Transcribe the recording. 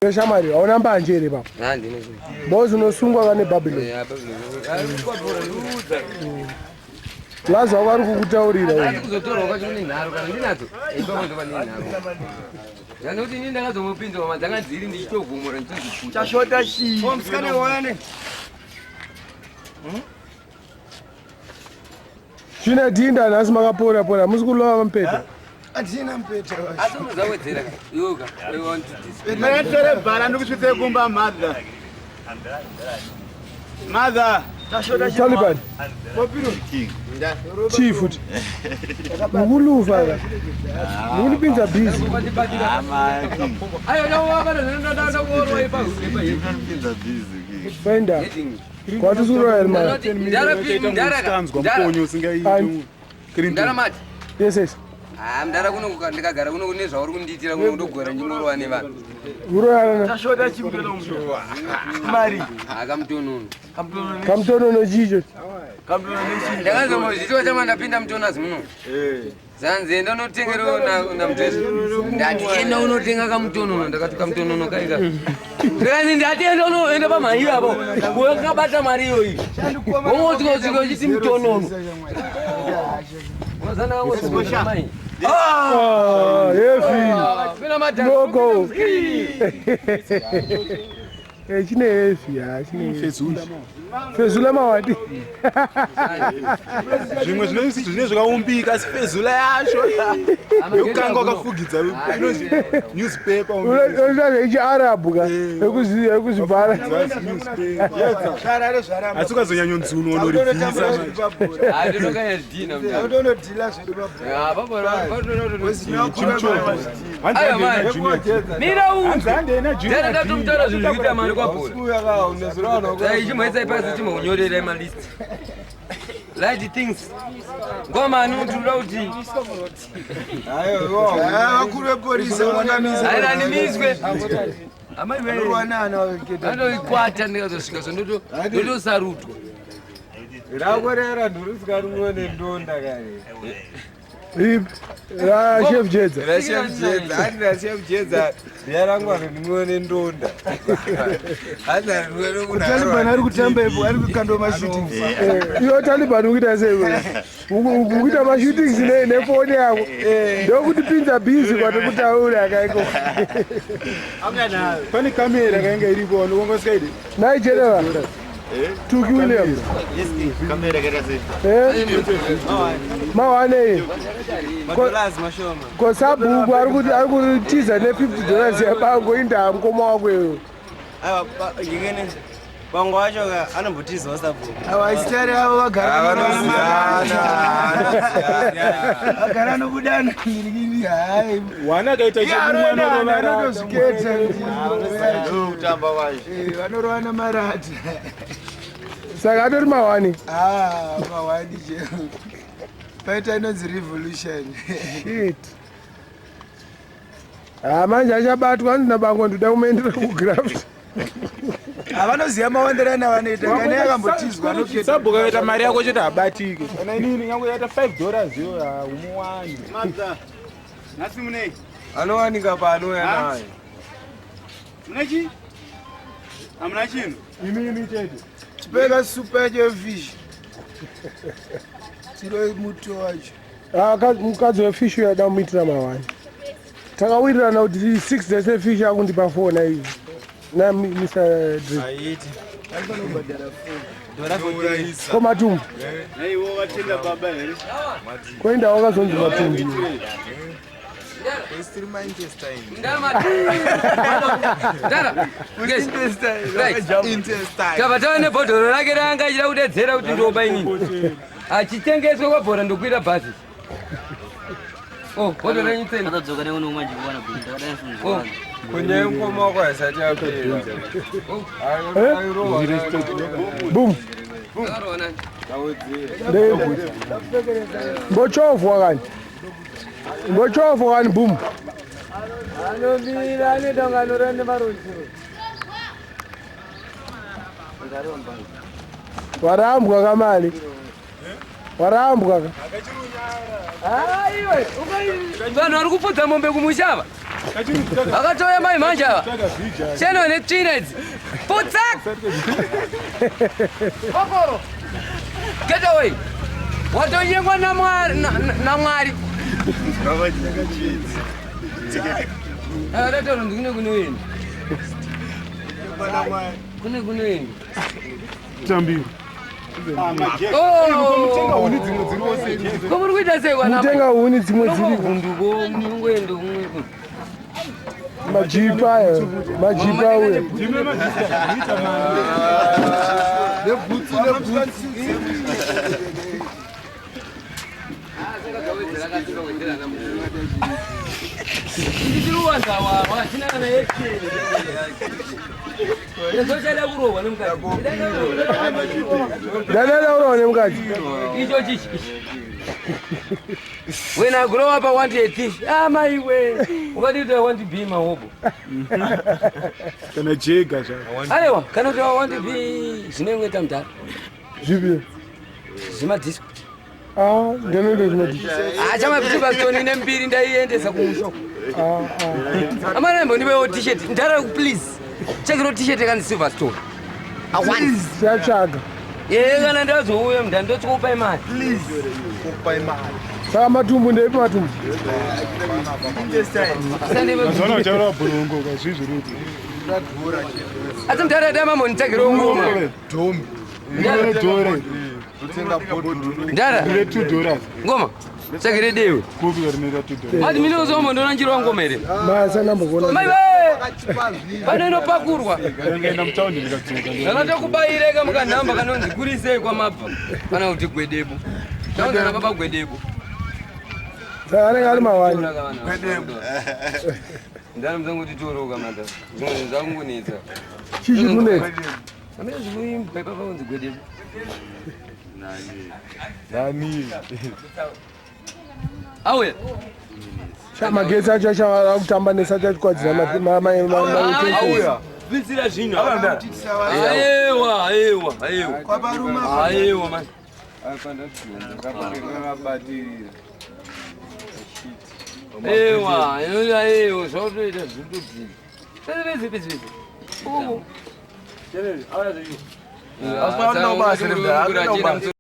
Shamwari, hauna mbanje here baba? Bozi unosungwa vane Babylon. Lazi wako ari kukutaurira. Kuzotorwa kwacho kune nharo kana ndinadzo. Ipapo ndo pane nharo. Ndanokuti ini ndakazomupinza madzanga dziri ndichitovhomora ndichizviputa. Chashota chii? Musikana wane. Chine dhinda nhasi makapora pora musi kulova mupeta. Atina mupeta. Asi unozawedzera ka. Iwe ka. I want this. Mwana bhara ndikusvitse kumba mother. Mother. Taliban. Chii futi? Mukulufa ka. Mukunipinza busy. Ayo ndakuwa ndakuwa ipapo. Fenda. Kwatuzurwa here mara? Mukonyo usingaiti. Mdara mati. Yes. Ah, mdara kuno ndikagara kuno kune zvauri kundiitira kuno ndogora ndingorova nevanhu. Uroyana. Tashota chimutoro musho. Mari. Ah, kamutonono. Kamutonono chicho. Kamutonono chicho. Ndakazomozvitiwa chama ndapinda mutonazi muno. Eh. Zanzi enda unotengero namutezvo. Ndati enda unotenga kamutonono ndakati kamutonono kaika. Ndikanzi ndati enda unoenda pamhani apo. Wakabata mari iyoyi. Wongosvika usvika uchiti mutonono. Wazana wangosvika mai. Ah, heavy. Logo. Eh, chine heavy, ha, chine Fezula. Fezula mawadi. Zvimwe zvine zvakaumbika asi fezula yacho yokukanga wakafugidza inonzi newspaper. Unoita zvechiarabu ka ekuzvibhara. Asi ukazonyanyonzunwa unoribvisa. Mira unzwe. Ndatomutora zvinhu zvikuita mari kwabhora. Chimhoisai pasi chimhonyorerai malist. Light things. Ngoma anotura kuti vakuru vepolisi vanamisa. Hainanimiswe. Amai vanoikwata ndikazosvika so ndotosarutwa. Rakorera ndurusikarumiwe nendonda kare. Ra Chef Jedza. Ra Chef Jedza, handi ra Chef Jedza. Riya rangu arinwiwe nendonda. Handi arinwiwe nomunhu. Taliban ari kutamba ipo, ari kukandwa mashootings. Iyo Taliban ukuita sei wewe? Ukuita mashootings nei nefoni yako. Ndokutipinza busy kwatikutaura kaiko. Pane kamera kainga iripo vanonga sikaidi. Nai General. Tuki Williams. Kamera kaita sei? Eh? Mawanei. Madollars mashoma. Ko sabhuku ari kuti ari kutiza ne 50 dollars yebango indaa mukoma wako iwewe. Aiwa ngingene bango wacho ka anombotizawo sabhuku. Awa isitari avo vagara vagara nokudana ngirikini hai. Wana akaita anotozviketa kutamba kwacho. Vanorovana marata. Saka atori mawani. Ah, mawani chero. Paita inonzi revolution. Shit. Ah, manje achabatwa hanzi nabango ndoda kumuendera kugraft. Havanoziva mawandirani avanoita kana yakambotizwa anoketa. Sabhuku akaita mari yako chete habatike. Kana inini nyange yaita 5 dollars iyo haumuwani. Nhasi munei? Anowanika paanouya nayo. Mune chii? Hamuna chinhu? Imimi chete. Chipeka supa yacho yefish. Tiro muto wacho. Ah, mukadzi wefish uyo ada kumuitira mawani. Takawirirana kuti 6 days efish akundipa 4 na izvi. Na Mr. Drake. Aiti. Ko matumbu. Naiwo vatenda baba here? Koenda wakazonzi matumbu. Tava tava nebhodhoro rake raanga achida kudedzera kuti ndoba inini. Achitengeswa kwabhora ndokwira bhazi. Oh, bhodhoro renyu tsena. Akadzoka neuno manje kuwana bhinzi ndakadai Oh, Kunyaya mukoma wako asati apera. Boom. akarohwa nani? Mbochovhwa kani. Mbochovhwa kani boom. Anomira anoita kunge anorara nemaronzero. Warambwa kamali. Warambwa ka. Aiwe, vanhu vari kupfudza mombe kumusha ava. Vakatouya mai manje ava. Cheno netsvina idzi. Putsa! Kokoro. Get away. Watonyengwa naMwari naMwari. Akataura ndikune kunoenda. Kune kunoenda. Tambiro. Oh! Ko muri kuita sei kwana? Mutenga huni dzimwe dziri Gunduko munongoenda kumwe. Majipa ayo. Majipa auya. Ndadada kurohwa nemukadzi. Icho chichi. When I grow up, I want a fish. Ah, my way. What did I want to be, my hobo? Kana jega zvako. Aiwa, kana kuti I want to be zvinenge mudhara. Zvipi? Zvimadisco. Ah, ndinoenda zvimadisco. Ah, chamapitibastoni nembiri ndaiendesa kumusha. Ah, ah. Amana mbondipewo t-shirt. Ndara please. Chekero t-shirt yakanzi Silverstone. I want. Tichatsvaga. Ee kana ndazouya mudhara ndotsikupai mari. Saka matumbu ndeipi matumbu? Mazuva ano uchaura bhurongo kazvizvi ruti. Asi mudhara dai mamonditsvagirawo ngoma. Rinore dhore. Ndara. Rine $2. Ngoma. Tsvagire dewe. Kupi rinoita $2. Mati mine uzombondiona njira ngoma here? Masa ndambokuona. Mai we! Pano inopakurwa. Ndikaenda mutaundi ndikadzoka. Zvakatokubayireka mukanhamba kanonzi kurisei kwamabva kana kuti gwedebo. Taunzana baba gwedebo. Saka anenge ari mawani. Gwedebo. Ndani muzangu titoroka manda. Zvimwe zvakungonetsa. Chichi kunetsa. Amene zvikuimba ipapa kunzi gwedebo. Nani? Auya. Sha magetsi acho achavara kutamba nesacho achikwadzisa Auya. Bvisira zvinhu. Aiwa, aiwa, aiwa. Aiwa man. Apa ndakabatirira. Aiwa, inoita aiwa zvautoita zvitobvira. Bese bese bese bese. Uko. Asi paanoda basa remudhara, anoda basa.